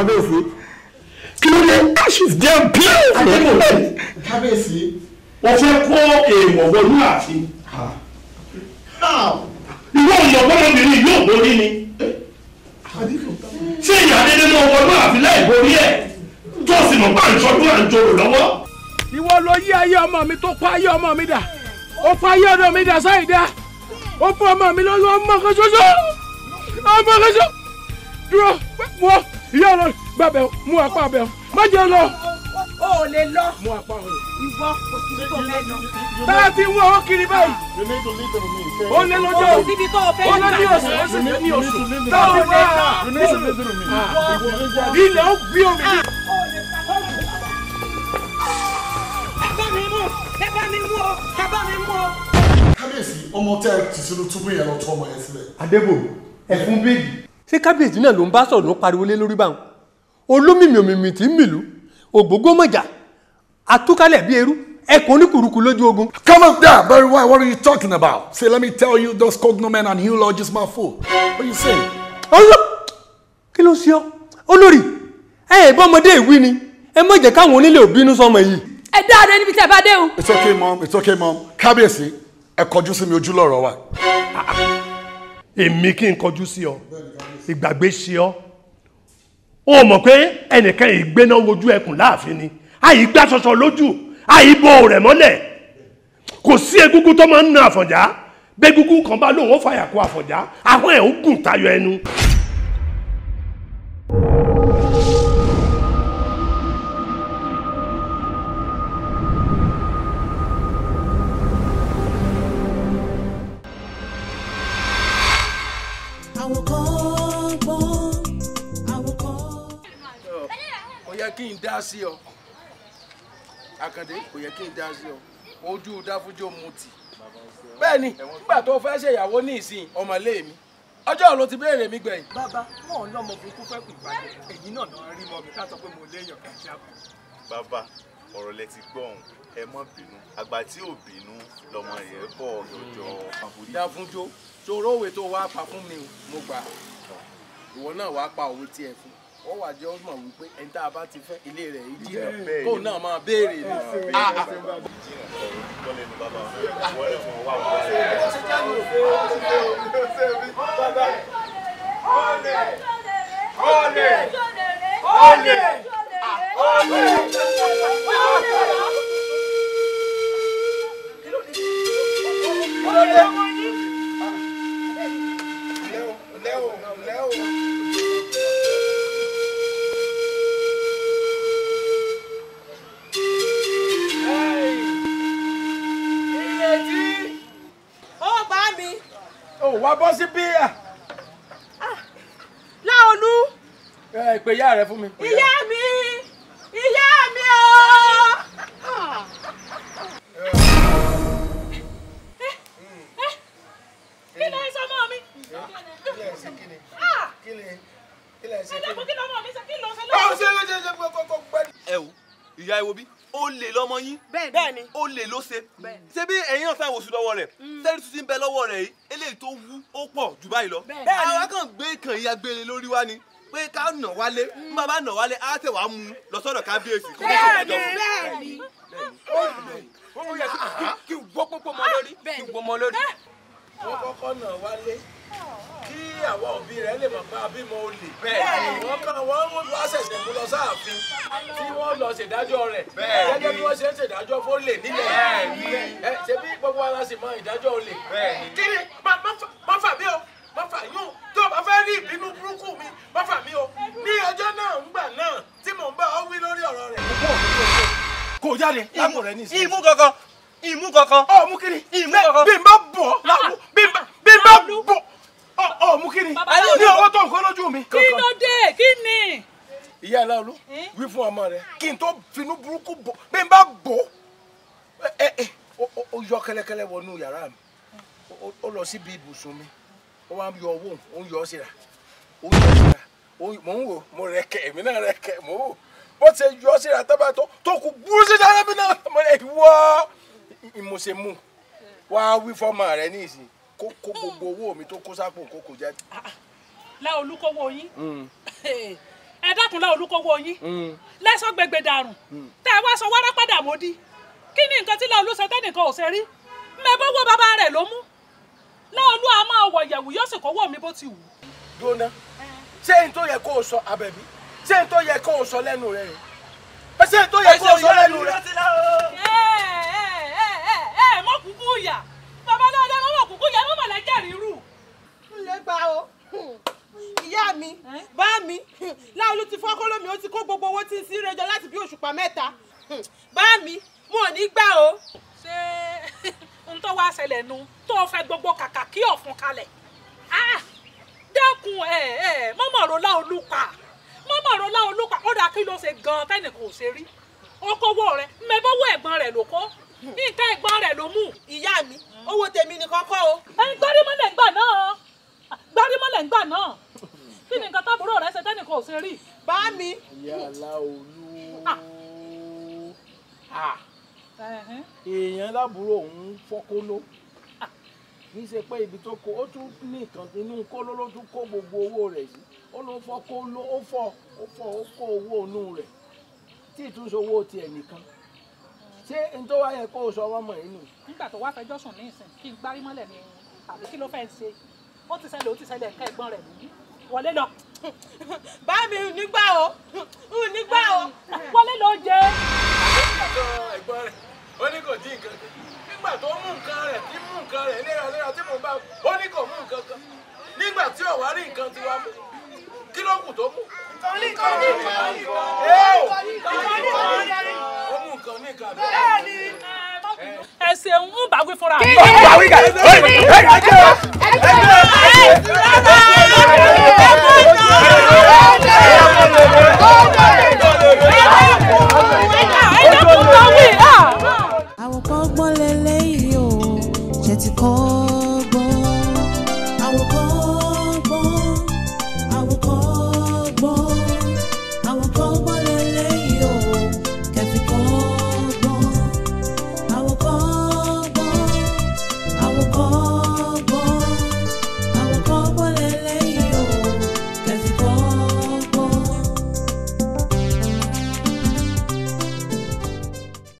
Kábíyèsí. Kí ló dé? She's damn beautiful. Kábíyèsí. Wọ́n fẹ́ kó èèwọ̀ wọnú ààfin. Ìwọ ọmọbìnrin yóò borí ni. Ṣé ìyá dédé náà wọnú ààfin láì borí ẹ̀? Tó sì mọ̀ bá ìṣọdún à ń jorò lọ́wọ́. Ìwọ ló yí ayé ọmọ mi tó pa ayé ọmọ mi dà. Ó pa ayé ọmọ mi dà sáì dá. Ó fún ọmọ mi lóyún ọmọ kan ṣoṣo. Ọmọ kan ṣoṣo. Dúró wọ ìyá ọlọ́run gbàbẹ̀ mú apá abẹ́ má jẹ́ lọ. O ò lè lọ. Mú apá ọ̀rọ̀. Ìwọ kò síbi tó fẹ́ lọ. Bá a ti wọ́n ó kiri báyìí. Ó lé lọ́jọ́. Kò síbi tó fẹ́ lọ. Ó lé ní oṣù, ó sì lé ní oṣù. Táwọn bá ilẹ̀ ó gbé omi ní. Ẹ bá mi mú, ẹ bá mi mú o, ẹ bá mi mú o. Kábíyèsí, ọmọ tẹ́ ẹ ti sínú túbú yẹn lọ tú ọmọ yẹn sílẹ̀. Adébò, ẹ̀fún bèbí. Ṣé kábíyèsí náà ló ń bá sọ̀rọ̀ ló pariwo lé lórí báwọn? Olómìmì òmìmì tí ń mìlú, ògbógbó mọ̀jà, àtúkálẹ̀ bí eru, ẹkùn oníkùrukù lójú ogun. Come up there, Barry White, what are you talking about? Say, let me tell you, those cognomen and eulogies, my fool. What are you saying? Ọlọ́ kí ló ṣe ọ́? Olórí, ẹ ẹ̀ bọ́mọdé ìwí ni, ẹ má jẹ́ káwọn onílé ò bínú sọmọ yìí. Ẹ dáadé níbi tí ẹ bá dé o. It's okay, mom. It's okay, mom. Kábíyèsí, ẹ kọjú sí mi ojú lọ́rọ̀ wa. Èmi kí n kọjú sí ọ, ìgbàgbé ṣe ọ. Ó mọ̀ pé ẹnìkan ìgbéná wojú ẹkùn láàfin ni, àyígbá ṣọṣọ lójú, àyíbò rẹ̀ mọ́lẹ̀. Kò sí egúngún tó máa ń na Àfọ̀njá. Bẹ́gúngún kan bá lóun ó fàyà kó Àfọ̀njá, ahọ́n ẹ̀ ó gùn tayọ ẹnu. Kò yẹ kí n dá sí ọ, Àkàndé, kò yẹ kí n dá sí ọ. Ojú dáfújó mu tì. Bẹ́ẹ̀ ni, nígbà tó fẹ́ ṣèyàwó ní ìsìn ọmọlé mi, ọjọ́ ló ti béèrè mi gbẹ̀yìn. Bàbá, wọn ò lọ́mọ burúkú fẹ́ kù ìbàdàn, èyí náà náà rí mọ́ mi ká sọ pé mo léèyàn ẹ̀ ṣàkó. Bàbá, ọ̀rọ̀ lẹ ti gbọ́ ọ̀hún, ẹ má bínú, àgbà tí ò bínú lọmọ rẹ̀ bọ̀ lọ́jọ́. Dáfúnjó, ṣòro òwe tó wàá pa fún mi, mo gbà. Ìwọ náà wàá pa òwe tiẹ̀ fún. Wọ́n wà jẹ́ ọmọ wípé ẹni tá a bá ti fẹ́ ilé rẹ̀ yìí jìnnà kóun náà máa béèrè ni. Wá bọ́ sí bí. Láolú. Ẹ pè ìyá rẹ fún mi. Ìyá mi, ìyá mi o. Kí ló ń sọ mọ́ mi? Kí ló ń ṣe kí ni? Kí ló mọ̀ mi sọ? Kí ló ń sọ lọ́wọ́? Ṣé ṣe ṣe kókó pẹ́. Ẹ wo, ìyá ẹ wo bí ó lè lọ́mọ yín. Bẹ́ẹ̀ni. Ó lè ló ṣe. Ṣé bí ẹ̀yin náà sáwọn oṣù lọ́wọ́ rẹ̀? Sẹ́rí tuntun ń bẹ lọ́wọ́ rẹ̀ yìí, eléyìí tó wú ó pọ̀ jù báyìí lọ. Àwa kàn gbé ìkàn ìyá gbére lórí wa ni pé ká nà wálé, bí bàbá nà wálé, á tẹ̀ wá mú lọ sọ́dọ̀ kábíyèsí. Bẹ́ẹ̀ni. Ó yẹ kí wọ́ pọ́pọ́ mọ́ lórí, kí wọ́ mọ́ lórí. Wọ́n kọ́kọ́ nà wálé kí àwọn òbí rẹ̀ lè mọ̀ pé abímọ olè. Bẹ́ẹ̀ni. Wọ́n kàn wọ́n wá ṣẹ̀ṣẹ̀ mú lọ sáàfin tí wọ́n lọ ṣèdájọ́ rẹ̀. Bẹ́ẹ̀ni. Gẹ́gẹ́ bí wọ́n ṣe ń ṣèdájọ́ fólè nílẹ̀. Bẹ́ẹ̀ni. Ẹ ṣe bí gbogbo ara sì mọ ìdájọ́ olè. Bẹ́ẹ̀ni. Kí ni má fà mí o, má fà yún tó o bá fẹ́ rí ìbínú burúkú mi, má fà mí o. Ní ọjọ́ náà ńgbà náà tí mò ń bá ọ wí lórí ọ̀rọ̀ rẹ̀. Kò jáde lápò rẹ̀ ní ìsìn. Ìmú kankan, ìmú kankan. Ọ̀ mú kiri. Ìmú kankan. Bí n bá bọ̀ láwo, bí n bá bọ̀ ọ mú kí ni ní ọwọ́ tó nǹkan lójú mi. Kí ló dé? Kí ni? Ìyá ẹ̀ Láolú, wí fún ọmọ rẹ kí n tó finú burúkú bọ̀ bí n bá bọ̀ ẹ ẹ ó yọ kẹ́lẹ́kẹ́lẹ́ wọnú yàrá mi, ó lọ síbi ibùsùn mi, ó wá ń yọ owó, ó ń yọ ọ́ síra, ó ń yọ ọ́ síra, mò ń wò, mo rẹ kẹ, èmi náà rẹ kẹ, mò ń wò bó ṣe yọ ọ́ síra tábà tó kú burú sí dára mi náà mo rẹ wọ́ ìmọ̀ọ́sẹ̀ mú wá wí fọ́mọ rẹ ní ìsìn kó gbogbo owó mi tó kó sápò kó kò jáde. Láolú kówó yín. Ẹ dákun Láolú kówó yín lẹ́sọ̀ gbẹgbẹ dàrún tẹ́ ẹ wá sọ wárá padà mọ́dí. Kí ni nǹkan tí Láolú ṣe tẹ́nìkan ò ṣe rí? Mẹ́bọ́wọ́ bàbá rẹ̀ ló mú. Láolú a máa wọ̀ yẹ̀wù yóò sì kówó mi bó ti wù. Dóná, ṣé n tó yẹ kó o sọ Àbẹ̀bí? Ṣé n tó yẹ kó o sọ lẹ́nu rẹ̀ rẹ̀? Ṣé n tó yẹ kó o sọ lẹ́nu rẹ̀? Ẹ mọ kúkú yà bàbá dáadáa mọ kúkú yà mọ mọ̀lẹ́jà ríru. N lè gbà o ìyá mi bá mi Láolú ti fọ́ kólómi ó ti kó gbogbo owó tí ń sí rẹjọ láti bí òṣùpá mẹ́ta bá mi mo ò ní gbà o. Ṣé n tó wá ṣẹlẹ̀ nu tó fẹ́ gbogbo kàkà kí ọ̀fun kalẹ̀? Dákun mọ́mọ́rò Láolú pa mọ́mọ́rò Láolú pa ó dáa kí ló ṣe gan-an tẹ́nìkan ò ṣe rí okòwò rẹ̀ mẹ́bọ́wọ́ ẹ̀gbọ́n rẹ̀ ló kó nǹkan ẹ̀gbọ́n rẹ̀ ló mú. Ìyá mi owó tèmi ni kọ́kọ́ o. Gbárímọ́lẹ̀ ń gbà náà gbárímọ́lẹ̀ ń gbà náà kí ni nǹkan tábúrò rẹ̀ ṣe tẹ́nìkan ò ṣe rí. Bá mi. Ìyá Láolú èèyàn lábúrò òun fọ́kóló kì í ṣe pé ibi tó kó ó tún ní nǹkan inú kóló ló tún kó gbogbo owó rẹ̀ sí ó ló fọ́ kóló ó fọ́ ó fọ́ ó kó owó inú rẹ̀ tí ìtúnṣe owó tiẹ̀ nìkan ṣé n tó wá yẹ kó o sọ wọ́n mọ̀ inú. Nígbà tó wá fẹjọ́ sùn ní ìsìn kí n gbárí mọ́lẹ̀ ni àbí kí ló fẹ́ ṣe ó ti ṣẹlẹ̀ ó ti ṣẹlẹ̀ nǹkan ẹ̀gbọ́n rẹ̀ nìyí wọlé lọ. Bá mi nígbà o nígbà o. Wọlé lọ jẹ. Ẹ̀gbọ́n rẹ̀ ó ní kò dín nǹkan kan nígbà tó mú nǹkan rẹ̀ tí mú nǹkan rẹ̀ léraléra tí mò ń bá ó ní kò mú nǹkan kan nígbà tí ó wá rí nǹkan tí wàá mú kí ló kù tó mú. Ó mú nǹkan ní nǹkan bẹ́ẹ̀. Ẹ ṣeun ń bá wí fúnra mi. Ó ń bá wí kà.